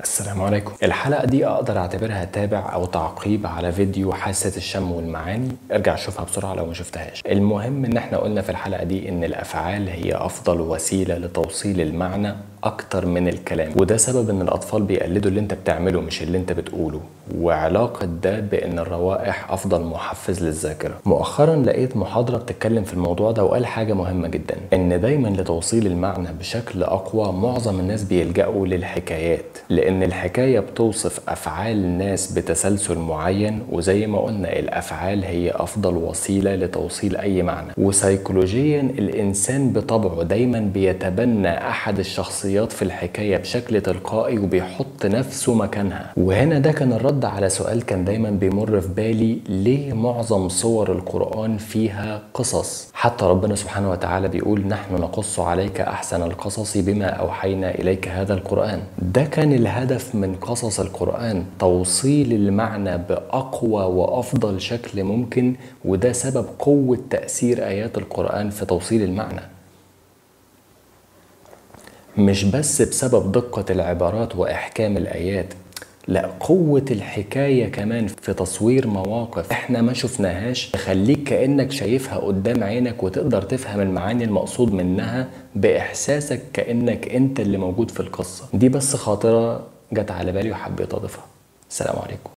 السلام عليكم. الحلقة دي أقدر أعتبرها تابع أو تعقيب على فيديو حاسة الشم والمعاني، ارجع شوفها بسرعة لو ما شفتهاش. المهم إن احنا قلنا في الحلقة دي إن الأفعال هي أفضل وسيلة لتوصيل المعنى أكتر من الكلام، وده سبب إن الأطفال بيقلدوا اللي أنت بتعمله مش اللي أنت بتقوله، وعلاقة ده بإن الروائح أفضل محفز للذاكرة. مؤخرا لقيت محاضرة بتتكلم في الموضوع ده وقال حاجة مهمة جدا، إن دايما لتوصيل المعنى بشكل أقوى معظم الناس بيلجأوا للحكايات، لأن الحكاية بتوصف أفعال الناس بتسلسل معين، وزي ما قلنا الأفعال هي أفضل وسيلة لتوصيل أي معنى. وسيكولوجيا الإنسان بطبعه دايما بيتبنى أحد الشخصيات في الحكاية بشكل تلقائي وبيحط نفسه مكانها. وهنا ده كان الرد على سؤال كان دايما بيمر في بالي، ليه معظم صور القرآن فيها قصص؟ حتى ربنا سبحانه وتعالى بيقول نحن نقص عليك أحسن القصص بما أوحينا إليك هذا القرآن. ده كان الهدف من قصص القرآن، توصيل المعنى بأقوى وأفضل شكل ممكن، وده سبب قوة تأثير آيات القرآن في توصيل المعنى، مش بس بسبب دقة العبارات وإحكام الآيات، لا قوة الحكاية كمان في تصوير مواقف احنا ما شفناهاش تخليك كأنك شايفها قدام عينك وتقدر تفهم المعاني المقصود منها بإحساسك كأنك انت اللي موجود في القصة. دي بس خاطرة جت على بالي وحبيت أضيفها. السلام عليكم.